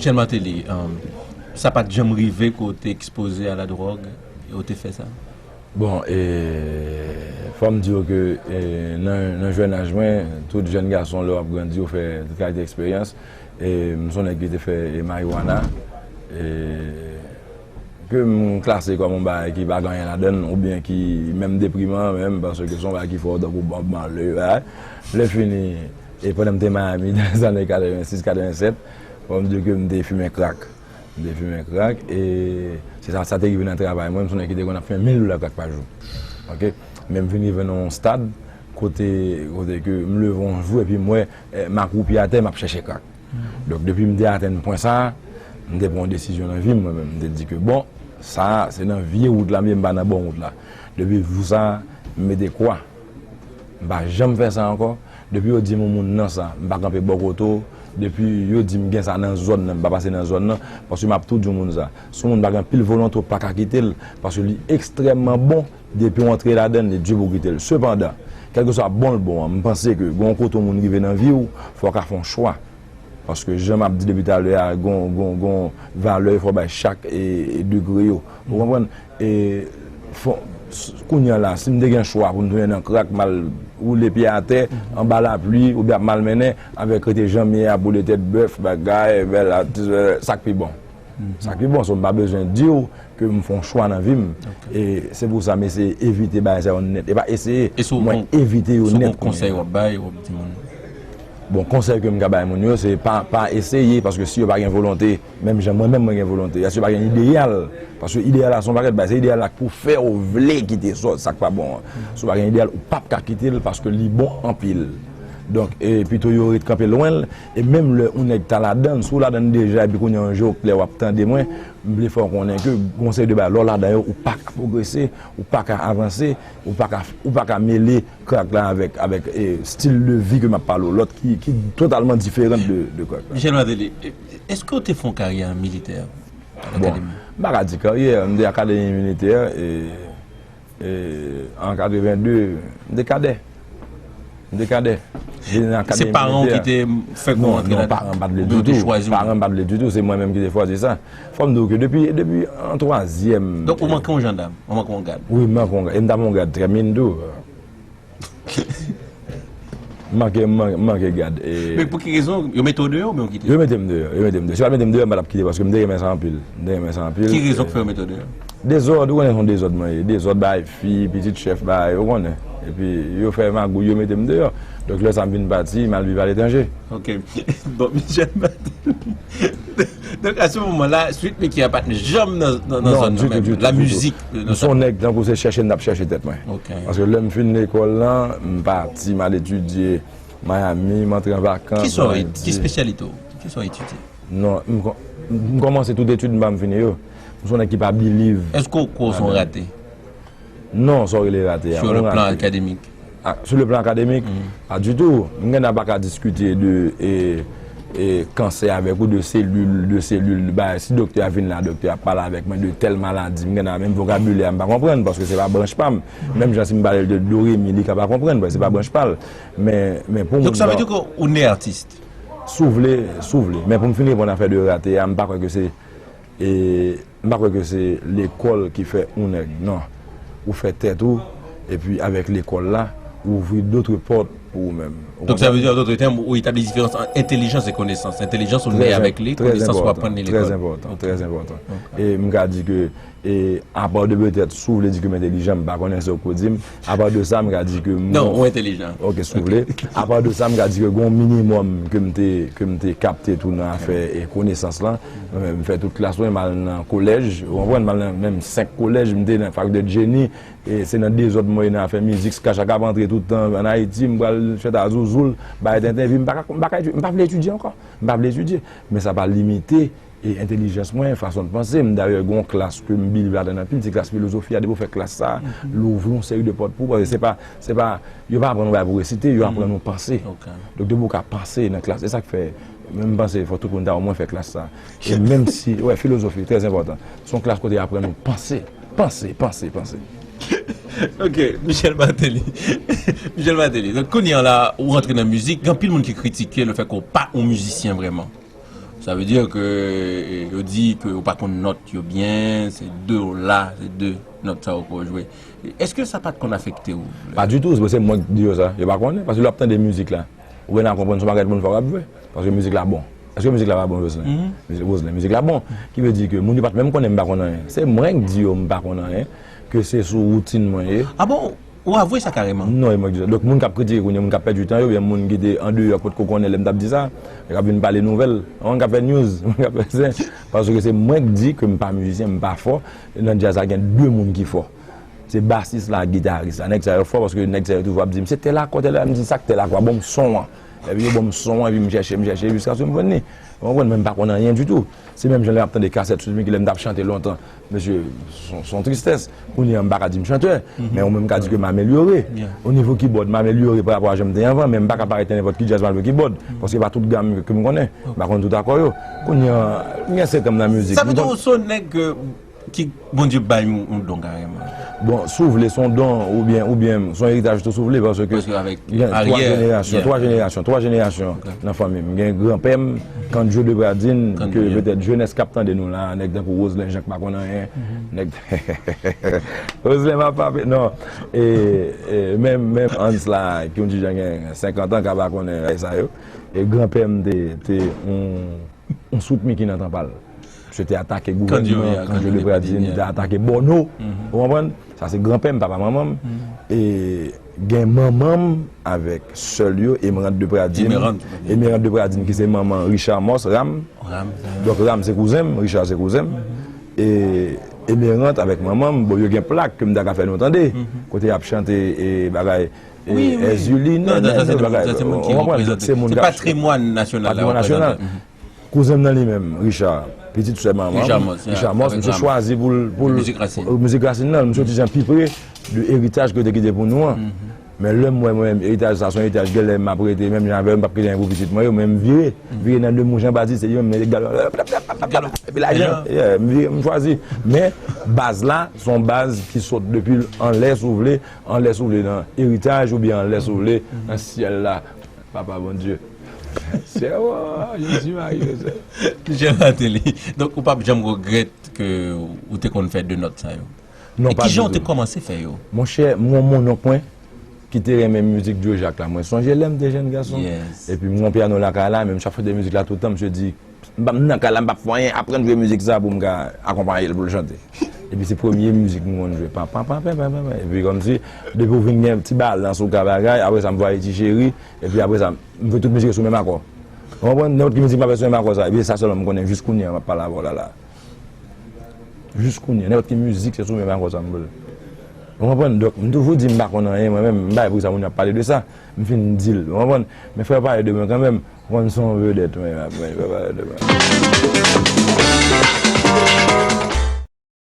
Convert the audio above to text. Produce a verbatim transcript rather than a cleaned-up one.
Michel Martelly, um, sa pa t janm rive ke w te ekspoze a ladwòg e w te fè sa? Bon, e, fò m di w ke e, nan, nan jèn aj mwen, tout jèn gason, lè w ap grandi, w fè tout kalite eksperyans. E, m se yon nèg ki te fè e, marijuana. E, ke m klase kòm yon bagay ki pa gen anyen ladan l, oubyen ki menm depriman menm, paske se yon bagay ki fò tankou Bob Marley, bagay. Lè fini, e pandan m te Miami, nan zane katrevensis, katrevennsèt, fò m di ke m te fimen crack. M te fimen crack, e se sa, sa te rive nan travay mwen, m se yon nèg ki te konn ap fimen mil dola crack pa jou. Oke? Men m vin rive nan yon stad, kote, kote ke m leve yon jou, epi m wè, e, m akroupi atè, m ap chèche crack. Donk, depi m te atenn pwen sa a, m te pran yon desizyon nan vi m, mwen menm. M te di ke, bon, sa a, se nan vye wout la m ye, m pa nan bon wout la. Depi jou sa a, m mete kwa. M pa janm fè sa ankò. Depi yo di m yon moun nan sa, m pa kanpe bò kote w. Depi yo di m gen sa nan zòn nan, m pa pase nan zòn nan, paske m ap tou di yon moun sa. Si yon moun pa gen anpil volonte, w pa ka kite l, paske li ekstrèmman bon. Depi w antre ladan l, li di pou w kite l. Sepandan, kèlkeswa bon l bon an, m panse ke gen yon kote yon moun rive nan vi w, fò w ka fè yon chwa. Paske jan m ap di depi talè a, gon, gon, gon valè fò bay chak e, e degre yo. Ou konprann? E fò, s- kounye a la, si m te gen chwa pou m tounen nan crack, m al woule pye atè, anba lapli, oubyen ap malmennen, avèk rete jan m ye a, boule tèt bèf, bagay, bèl atis, sa k pi bon. Sa k pi bon, so m pa bezwen di w ke m fè yon chwa nan vi m. E se pou sa m eseye evite bagay sa yo nèt. E pa eseye, mwen evite yo nèt kounye a. Konsèy w ap bay, w ap di moun? Bon, konsèy ke m ka bay moun yo, se pa, pa eseye, paske si yo pa gen volonte, menm jan mwen menm mwen gen volonte, si yo pa gen ideyal, paske ideyal la se yon pakèt bagay, se ideyal la k pou fè w vle kite sa, sa k pa bon an. Si w pa gen ideyal, ou p ap ka kite l, paske li bon anpil. Donk, e pito yo ret kanpe lwen l, e menm lè yon nèg ta ladan l, si w ladan l deja, epi kounye a yon je w klè, w ap tande mwen, m vle fè w konnen ke gon seri de bagay, lè w ladan yo, ou pa ka pwogrese, ou pa ka avanse, ou pa ka, ou pa ka mele crack la avèk, avèk e, stil de vi ke m ap pale w, lòt ki, ki totalman diferan de, de crack la. Michel Martelly, e, èske w te fè yon karyè militè? Bon, m pa ka di karyè, m te akademi militè, e, e, an katreven de, m te kadè. M te kadè. Se paran w ki te fè kou antre ladan? Non, non, paran m pa t vle ditou. Paran m pa t vle ditou, se mwen menm ki te chwazi sa. Fò m di w ke depi, depi an twazyèm. Donk, ou manke yon jandam, ou manke yon gad? Wi, m manke yon gad. E m t ap yon gad trè min tou. M manke, m manke, m manke gad. E men pou ki rezon? Yo mete w deyò oubyen yo kite w? Yo mete m deyò, yo mete m deyò. Si yo pa t mete m deyò, m pa t ap kite paske m te renmen sa anpil. M te renmen sa anpil. Ki rezon k fè yo mete w deyò? Dezòd, ou konnen se yon dezòd mwen ye. Dezòd, bay fi, pitit chèf, bay, ou konnen. Epi, yo fè magouy, yo mete m deyò. Donk, lè sa a m vin pati, m al viv aletranje. Ok. Bon, Michel Martelly. Donk, a se moman la, Sweet Micky a pa t janm nan, nan, nan zòn nan menm. Non, ditou, ditou, ditou. Lamizik, nan sa. M se yon nèg tankou se chèche n ap chèche tèt mwen. Ok. Paske lè m fin lekòl lan, m pati, m al etidye Miami, m antre an vakans, m al etidye. Ki sa w, ki espesyalite w? Ki sa w etidye? Non, m kò-, m kòmanse tout etid, m pa m fini yo. M se yon nèg ki pa believe. Èske w kwè w se yon rate? Non, sa w rele rate a. Sur le plan académique. Ah, sur le plan académique, pas du tout. M gen pa ka diskite de e, e, kansè avèk ou, de selil, de selil, bagay. Si doktè a vin la, doktè a pale avèk mwen de tèl maladi, m gen menm vokabilè a m pa konprann, paske se pa branch pa m. Menm jan si m pale de doremi, li ka pa konprann, paske se pa branch pa l. Men, men pou moun. Donk, sa vle di ke ou ne atis? Si w vle, si w vle. Men pou m fin reponn afè de rate a, m pa kwè ke se E m pa kwè ke se lekòl ki fè yon nèg, non. Ou fè tèt ou, epi avèk lekòl la, ou ouvri dòt pòt pou ou menm. Ou konprann? Donk, sa vle di, an dòt tèm, ou etabli diferans ant entèlijans e konesans. Entèlijans, ou ne avèk li, konesans, ou aprann li lekòl. Trè enpòtan, trè enpòtan. E m ka di ke, e, apa de petèt, si w vle di ke m entèlijan, m pa konnen sa w ko di m. Apa de sa, m ka di ke m... Non, ou entèlijan. Ok, si w vle. Apa de sa, m ka di ke gen yon minimòm ke m te, ke m te kapte tou nan afè e konesans lan. Mwen menm, m fè tout klas mwen, m al nan kolèj, ou konprann, m al nan menm senk kolèj, m te nan fakilte de jeni, e se nan dezòd mwen ye nan afè mizik, Skachat k ap antre tout tan ann Ayiti, m pral fè ta zouzoul, bay tenten, epi m pa ka, m pa ka etidye, m pa vle etidye ankò, m pa vle etidye, men sa pa limite e entèlijans mwen, fason de panse m. Dayè, gen yon klas ke m believe ladan l anpil, se klas filozofi a, depi w fè klas sa, l ouvri yon seri de pòt pou ou, paske se pa, se pa, yo pa aprann ou bagay pou resite, yo aprann ou panse. Donk, depi w ka panse nan klas, e sa k fè, men m panse fò tout moun ta omwen fè klas sa. E menm si, wè, filozofi, trè enpòtan. Se yon klas kote y aprann ou panse, panse, panse, panse. Ok, Michel Martelly. Michel Martelly. Donk, kounye a la, ou rantre nan mizik, gen anpil moun ki kritike lefètke w pa yon mizisyen vrèman. Sa vle di ke, eh, yo di ke ou pa konn nòt yo byen, se de w la, se de nòt sa ou ko jwe. Èske sa pa t konn afekte w? Pa ditou, se mwen k di yo sa. Yo pa konnen, paske lè w ap tande mizik la, ou genlè konprann se yon bagay moun fò w ap jwe. Paske mizik la bon. Èske mizik la pa bon, Jocelyn? Mizik, Roselyn, mizik la bon. Ki vle di ke moun yo pa t menm konnen m pa konn anyen. Se mwen k di yo m pa konn anyen, ke se sou woutin mwen ye. Ah bon? Ou avwe sa kareman? Non, e mwen ki di sa. Donk, moun k ap kritike kounye a, moun k ap pèdi tan yo, oubyen moun ki te andeyò, k potko konnen lè m t ap di sa, e k ap vin pale nouvèl. Moun k ap fè news, moun k ap fè zen. Paske se mwen k di ke m pa mizisyen, m pa fò. E nan djaz la, gen de moun ki fò. Se basis la ak gitaris la. Nèg sa yo fò paske nèg sa yo toujou ap di m, "Se tèl akò, tèl akò." M di, "Sa k tèl akò a? Ban m son an." Epi yo ban m son an, epi m chèche, m chèche, jiskaske m jwenn li. Ou konprann? Mwen, m pa konn anyen ditou. Se menm jan lè m ap tande kasèt sou Smicky lè m t ap chante lontan. Mesye, se yon, se yon tristès. Kounye a, m pa ka di m chantè, men ou menm ka di ke m amelyore. O nivo kibòd, m amelyore pa rapò a jan m te ye anvan, men m pa ka parèt nan nenpòt ki djaz m al jwe kibòd, paske pa tout gam ke m konnen. M pa konn tout akò yo. Kounye a, m gen sèt an m nan mizik. Sa vle di ou se yon nèg ke ki Bondye bay yon, yon don kareman. Bon, si w vle, se yon don, oubyen, oubyen se yon eritaj tou, si w vle, paske gen twa jenerasyon, twa jenerasyon, twa jenerasyon nan fanmi m. Gen granpè m, Kandjo de Pradin, ke petèt jenès k ap tande nou la, nèg tankou Roselyn Jean k pa konn anyen, nèg Roselyn m ap pape, non. E, e menm, menm Hans la, ki yon ti jan gen senkant an, ka pa konnen bagay sa yo. E granpè m te, te yon, yon sweet Mickey nan tan pa l. Misye te atake gouvènman, Kandjo de Pradin, li te atake Bòno. Ou konprann? Sa se granpè m, papa manman m. E gen manman m avèk sè l yo, Emerante de Pradin. Emerante de Pradin, ki se manman Richard Moss, Ram. Donk Ram se kouzen m, Richard se kouzen m. E Emerante avèk manman m, bon, yo gen plak ke m ta ka fè nou tande. Kote y ap chante e bagay, e Èzili, nènè, bagay. Ou konprann? Donk se moun k ap... Patrimwàn nasyonal la. Patrimwàn nasyonal. Kouzen m nan li menm, Richard, pitit sè manman m, Richard Moss, misye chwazi pou l, pou l, mizik rasin nan, misye yon ti jan pi pre de eritaj ke yo te kite pou nou an. Men lè m wè mwen menm, eritaj sa se yon eritaj, genlè m ap rete menm jan avè yo, m p ap kite anyen pou pitit mwen yo, men m vire, vire nan de mouch anba di, se li menm, men galon, epi lajan, yeah, m vire, m chwazi. Men baz la, se yon baz ki sot depi anlè, si w vle, anlè, si w vle, nan eritaj, oubyen anlè, si w vle, nan syèl la. Papa Bondye. Sè, oh, Jezi Mari Jozèf. Michel Martelly. Donk, ou p ap janm regrèt ke ou te konn fè de nòt sa yo? Non, pa ditou. E kijan ou te kòmanse fè yo? Monchè, m gon mononk mwen ki te renmen mizik Djo Jak la. Mwen sonje lè m te jèn gason. Epi m gon pyano lakay la, men m chak fè de mizik la tout tan, misye di, m pa, m nan kay la, m p ap fè anyen, aprann jwe mizik sa pou m ka akonpaye l pou l chante. Epi se premye mizik m konn jwe. Pa, pa, pa, pa, pa, pa, pa. Epi kòmsi, depi w vin gen ti balans ou ka bagay, apre sa m voye Ti Cheri, epi apre sa, m jwe tout mizik yo sou menm akò. Ou konprann? Nenpòt ki mizik m ap fè sou menm akò sa. Epi se sa sèlman m konnen jis kounye a m ap pale avè w la la. Jis kounye a, nenpòt ki mizik se sou menm akò sa m vle. Ou konprann? Donk, m toujou di m pa konn anyen mwen menm, m pa vle pou sa moun yo ap pale de sa. M fin di l, ou konprann? Men fè yo pale de mwen kanmenm. Ou konn se yon vedèt mwen, mwen, fè yo pale de mwen.